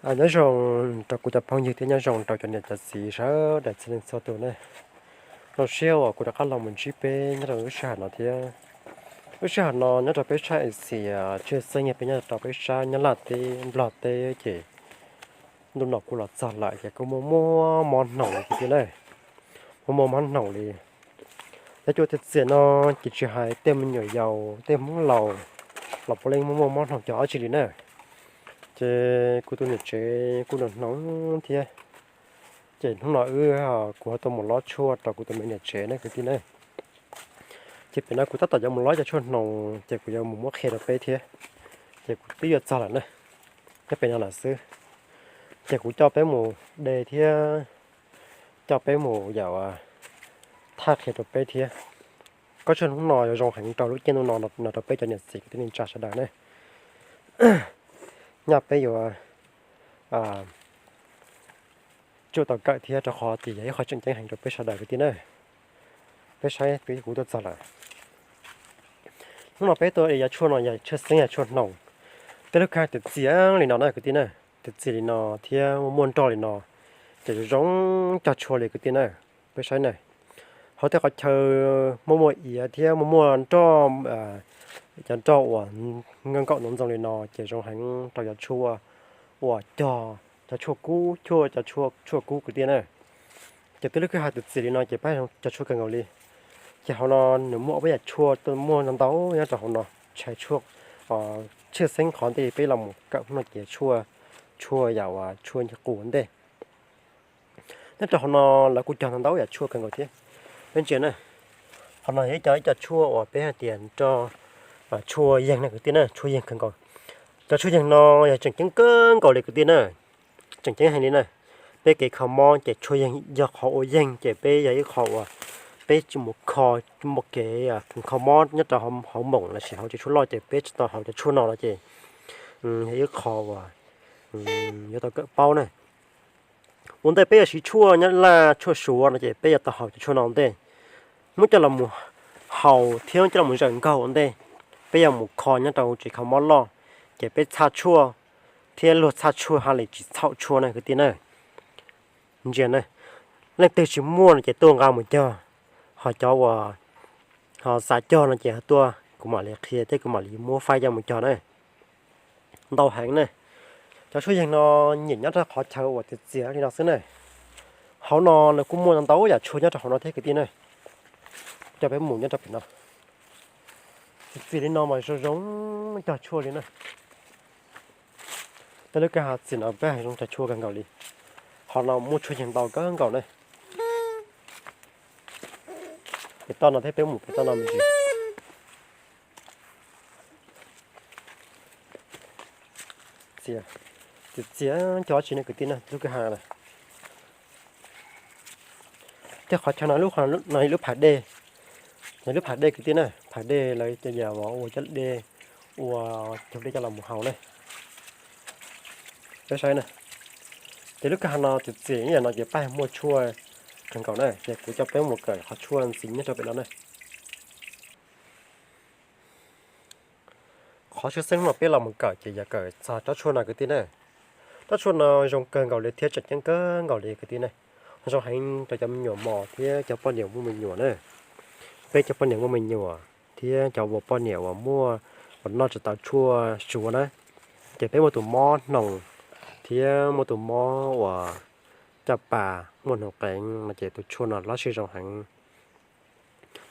Nyob zoo rau kuv cov phooj ywg thiab nyob zoo rau cov niam cov txiv sawv daws txhua leej txhua tus ne. Zoo siab uas kuv rov qab los mus ntsib peb nyob rau lub sij hawm no thiab. Lub sij hawm no nyob rau peb sab Axias tshwj xeeb yog peb nyob rau peb sab Nyab Laj teb Nplog teb ces ntu no kuv los txog lawm ces kuj muaj muaj mob hnoos li kwv tij na. Muaj muaj mob hnoos li. Cov cuaj txiav txiav no ces tsis hais tej me nyuam yaus tej Hmoob laus los puav leej muaj muaj mob hnoos cov dab tsi li na. Ces kuv tus niam tsev kuj nws hnoos thiab. Ces hnub no wb, kuv ho tuaj mus lob tshuaj rau kuv tus me niam tsev na kwv tij na. Ces pem no kuv tab tom yuav mus lob cov tshuaj hnoos ces kuv yuav mus muab qhia rau peb thiab. Ces kuv twb yuav txog lawm na, nyob pem no lawm xwb. Ces kuv coj peb mus de thiab coj peb mus yam thaj qhia rau peb thiab. Kob tshuaj hnub no yuav zoo heev rau lub caij ntuj no no rau peb cov niam txiv kwv tij neej tsa sawv daws ne. Nyaj peb yuav tsuj tau kawm thiab rau qhov tias yog ib qho tseem ceeb heev rau peb sawv daws kwv tij na. Peb saib twb kuv tuaj txog lawm. Hnub no peb tuaj de cov tshuaj no yog tshwj xeeb yog tshuaj hnoos. Tej lub kwj ha txias txias li no na kwv tij na, txias txias li no thiab muaj muaj nroj li no, ces zoo zoo cog tshuaj li kwv tij na. Peb saib na, hauv tej qhov chaw muaj muaj iav thiab muaj muaj nroj, cov nroj uas nkaum ntxoov ntxoo li no ces zoo heev rau cov tshuaj uas cog cov tshuaj kub, cov tshuaj kub kwv tij na. Ces tej lub kwj ha txias txias li no ces pab cog tshuaj kawg nkaus li. Ces hauv no nws muaj ob peb yam tshuaj muaj ntau ntau nyob rau hauv no, tshais tshuaj, tshwj xeeb qhov ntej peb los mus kawm hnub no ces tshuaj, tshuaj yam uas tshuaj qus ntej. Nyob rau hauv no lawv kuj cog ntau ntau yam tshuaj kawg nkaus thiab. Peb ntsia na, qhov no yog ib co ib co tshuaj uas peb hais tias nroj, tshuaj yeeg na kwv tij na, tshuaj yeeg kawg nkaus. Cov tshuaj yeeg no yog tseem ceeb kawg nkaus li kwv tij na, tseem ceeb heev li na. Peb kev kho mob ces tshuaj yeeg yog qhov ua yeeg ces peb yog ib qho uas peb tsis mus kho, muaj kev kho mob nyob rau hauv moos lossis hauv cov tshuaj loj ces peb tsis tau haus cov tshuaj no no ces yog ib qho uas yuav tau kawm paub na. Ua ntej peb yuav siv tshuaj nyob laj tshuaj suav no ces peb yuav tau haus cov tshuaj no ua ntej, muab coj los mus haus thiab coj los mus zawm nkaug ua ntej. Peb yuav mus kho nyob rau tsev kho mob loj, ces peb txhaj tshuaj thiab luag txhaj tshuaj haj li tsis txhaum tshuaj na kwv tij na. Ntsia na, leej twg tsis muaj no ces tuaj nqa mus cog, ho cov uas ho xav cog no ces tuaj kuv mam li qhia thiab kuv mam li muab faib coj mus cog na. Ntau heev na. Cov tshuaj yeeg no nyiam nyob rau qhov chaw uas txias txias li no xwb na. Hauv no nws kuj muaj ntau yam tshuaj nyob rau hauv no thiab kwv tij na. Coj peb mus nyob rau pem no. Txias txias li no mas zoo zoo cog tshuaj li na. Tej lub kwj ha txias no peb hais zoo cog tshuaj kawg nkaus li. Hauv no muaj tshuaj yeeg ntau kawg nkaus na. Pem toj no thiab peb mus pem toj no me ntsis. Txias, txias cog dab tsi ne kwv tij na, lub kwj ha na. Tej qhov chaw no lub, no yog lub pham dej, yog lub pham dej kwv tij na, pham dej lawv cov yam ua cov dej, ua cov dej coj los mus haus na. Peb saib na, ces lub kwj ha no txias txias ib yam no ces pab muaj tshuaj kawg nkaus na, ces kuv coj peb mus kawm qhov tshuaj ntxiv nyob rau pem no na. Qhov tshwj xeeb no peb los mus kawm ces yog kawm txog tsob tshuaj no kwv tij na. Tsob tshuaj no zoo kawg nkaus li thiab tseem ceeb kawg nkaus li kwv tij na. Zoo heev rau cov me nyuam mos thiab cov poj niam muaj me nyuam na. Peb cov poj niam muaj me nyuam thiab cov uas poj niam uas muaj, uas noj tsis tau tshuaj suav na, ces peb muaj tus mob hnoos thiab muaj tus mob uas caj pas muaj hnoos qees no ces tus tshuaj no lab sis zoo heev.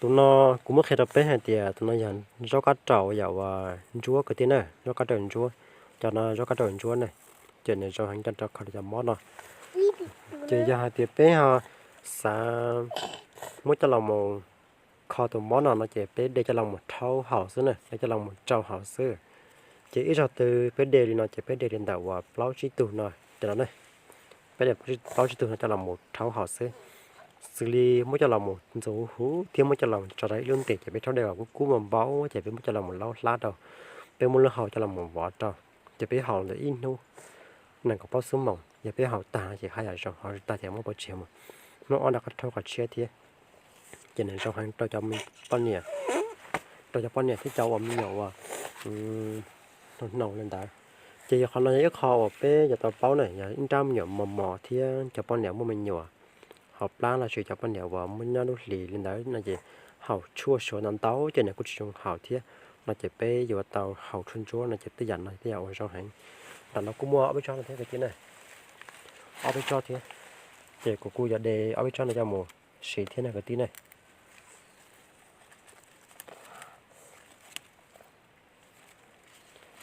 Tus no kuv muab qhia rau peb hais tias tus no yog zaub kab raum yam uas ntsuab kwv tij na, zaub kab raum ntsuab. Cov no zaub kab raum ntsuab na, ces nws zoo heev coj rau kho cov mob no. Ces yog hais tias peb ho xav muab coj los mus kho tus mob no no ces peb de coj los mus rhaub haus xwb na, de coj los mus rau haus xwb. Ces ib zaug twg peb de li no ces peb de li ntawm uas plaub tsib tug no, cov no ne. Peb de plaub tsib tug no coj los mus rhaub haus xwb. Xws li muab coj los mus ntxuav huv thiab muab coj los tso rau ib lub ntim ces peb rhaub de uas kub kub npau npau ces peb muab coj los mus laub hlab rau, peb muab lub hau coj los mus vov rau, ces peb haus ntawm ib hnub nees nkaum plaub xuab moos. Yog peb haus tag no ces haj yam zoo, haus tsis tag ces muab pov tseg mus, hnub ob rov qab rhaub qhov tshiab thiab. Ces nws zoo heev rau cov poj niam, rau cov poj niam thiab cov uas me nyuam uas hnoos hnoos li ntawd. Ces yog qhov no yog ib qho uas peb yuav tau paub na, yog ib nrab me nyuam mos mos thiab cov poj niam muaj me nyuam hauv plab los sis cov poj niam uas muaj nyob lub hlis li ntawd no ces haus tshuaj suav ntau ntau ces nws kuj tsis zoo haus thiab no ces peb yuav tau haus tshuaj ntsuab no ces tej yam no tej yam uas zoo heev. Nram no kuj muaj ob peb tsob no thiab kwv tij na, ob peb tsob thiab. Ces kuv kuj yuav de ob peb tsob no coj mus siv thiab na kwv tij na.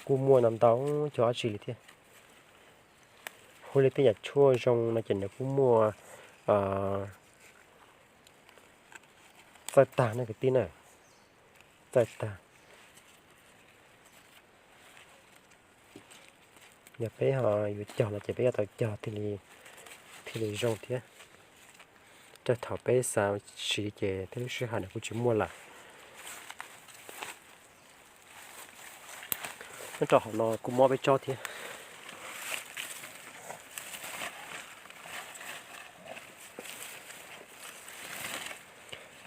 Kuj muaj ntau ntau cov dab tsi li thiab. Hu li tej yam tshuaj zoo no ces nws kuj muaj txawj tag na kwv tij na, txawj tag. Yog peb ho yuav cog no ces peb yuav tau cog thiaj li zoo thiab. Rau thaum peb xav siv ces tej lub sij hawm nws kuj tsis muaj lawm. Nyob rau hauv no kuj muaj peb tsob thiab.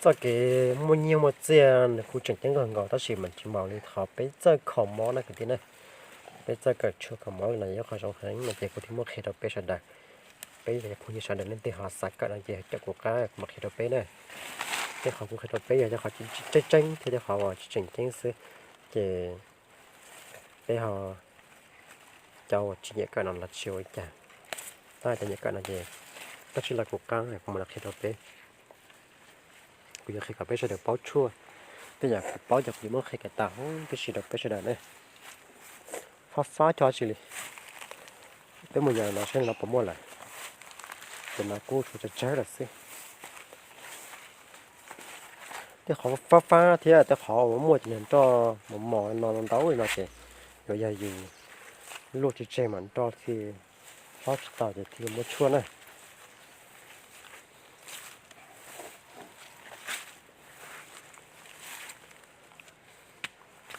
Txoj kev muaj nyiaj muaj txiaj nws kuj tseem ceeb kawg nkaus tab sis mas tsis npaum li qhov peb txawj kho mob na kwv tij na. Peb txawj kawm tshuaj kho mob no yog ib qho zoo heev no ces kuv thiaj muab qhia rau peb sawv daws. Peb yog phooj ywg sawv daws leej twg ho xav kawm no ces caum kuv qab kuv mam qhia rau peb na. Tej qhov kuv qhia rau peb yog tej qhov tseeb tseeb thiab tej qhov uas tsis tseem ceeb xwb. Ces peb ho, cov uas tsis nyiam kawm no los tsis ua li cas, tab cov nyiam kawm no ces koj tsij los kuv qab kuv mam li qhia rau peb. Kuv yuav qhia kom peb sawv daws paub tshuaj, tej yam kuv paub ces kuv yuav muab qhia kom tag huv tib si rau peb sawv daws ne. Fab fab cov dab tsi li, peb mus yos no seb no puas muaj lawm. Ces no kuj tshuav tsawg tsawg lawm xwb. Tej qhov fab fab thiab tej qhov uas muaj ces nws nroj mos mos no ntau li no ces yuav yog yus luaj tsis tseg mas nroj thiaj fab tsis tau ces thiaj li muaj tshuaj na.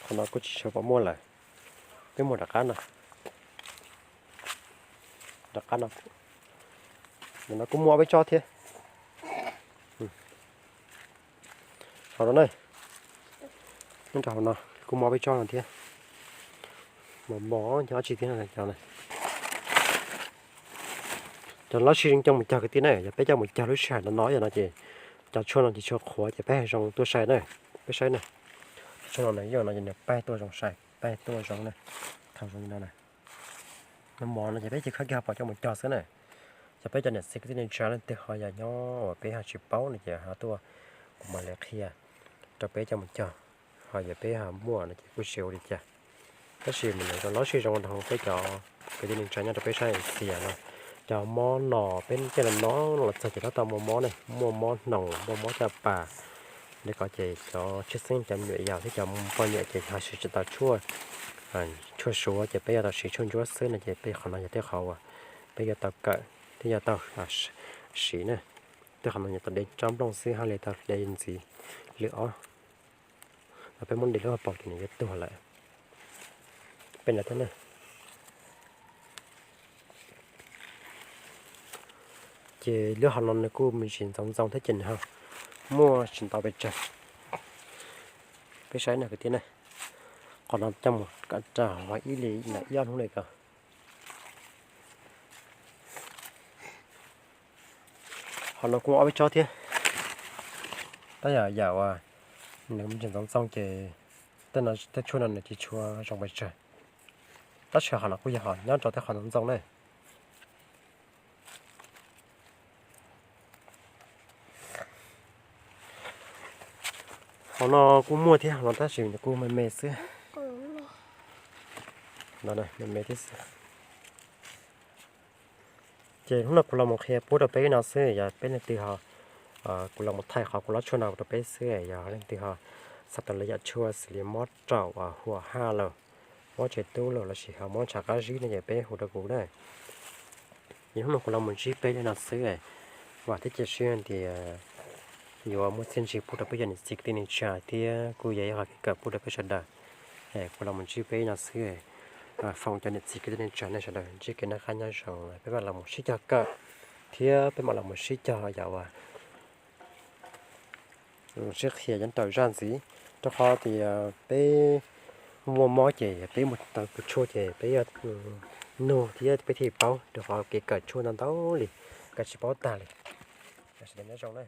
Qhov no kuj tsis tshua pom muaj lawm. Peb mus rov qab no, rov qab no, no kuj muaj ob peb tsob thiab. Hauv no na, nyob rau hauv no kuj muaj ob peb tsob no thiab. Mos mos cov dab tsi thiab no cov, cov lab sis zoo coj mus cog kwv tij na, yog peb coj mus cog lub sij hawm no no yog no ces cov tshuaj no ces tshuaj qhuav ces peb hais zoo tuaj sai na. Peb saib na, tshuaj no nws yog no ces nws pab tuaj zoo sai, pab tuaj zoo na, thaum zoo li no na. Nws mos no ces peb cia khawb kiag pom coj mus cog xwb na. Yog peb cov niam txiv kwv tij neej tsa leej twg ho yog nyob uas peb ho tsis paub no ces ho tuaj kuv mam li qhia rau peb coj mus cog, ho yog peb ho muaj no ces kuj tsis ua li cas. Tab sis mas nws rau lab sis zoo rau hauv peb cov kwv tij neej tsa nyob rau peb sab Axias no. Cov mob no peb tej no no los txog ces tab tom muaj mob ne, muaj mob hnoos, muaj mob caj pas, li ko ces cov tshwj xeeb cov me nyuam yaus thiab cov poj niam ces ho siv tsis tau tshuaj, tshuaj suav ces peb yuav tau siv tshuaj ntsuab xwb no ces peb qhov no yog tej qhov uas peb yuav tau kawm thiab yuav tau siv na. Tej qhov no yog tau de tsob nplooj xwb hab li tau de ntxiv lwm ob, peb muab de lub hauv paus ces nws yuav tuag lawm. Peb no thiab na. Ces lub hauv no nws kuj me ntsis ntxoov ntxoo thiab ces nws ho muaj tsis ntau pes tsawg. Peb saib no kwv tij na, qhov no coj mus kawm rau ib li ib ob hnub li ko. Qhov no kuj ob peb tsob thiab, tab yam yam uas nws me ntsis ntxoov ntxoo ces tej tshuaj no nws tsis tshua zoo pes tsawg, tab sis qhov no kuj yog qhov nyob rau tej qhov ntxoov ntxoo na. Qhov no kuj muaj thiab, qhov no tab sis nws kuj me me xwb. Me me thiab xwb. Ces hnub no kuv los mus qhia pub rau peb no xwb, yog peb leej twg ho, kuv los mus thaij qhov kuv lov tshuaj no rau peb xwb, yog leej twg ho xav tau lawv yam tshuaj xws li mob raum, huam haj lawm, mob tsev tub lawm lossis ho mob ntshav qab zib no ces peb hu rau kuv na. Ces hnub no kuv los mus ntsib peb li no xwb, vam thiab cia siab tias yuav muaj txiaj ntsig pub rau peb cov niam txiv kwv tij neej tsa thiab kuj yog ib qho kev kawm pub rau peb sawv daws. Kuv los mus ntsib peb no xwb, foom cov niam txiv kwv tij neej tsa nej sawv daws ntsib kev noj qab nyob zoo, peb mam los mus sib cog kawm thiab peb mam los mus sib cog yam uas sib qhia nyob rau zaj ntxiv, rau qhov tias peb Muaj mob ces peb mus tau kawm tshuaj ces peb yuav nug thiab peb thiaj paub, rau qhov kev kawm tshuaj ntau ntau li, kawm tsis paub tag li. Sawv daws nyob zoo na.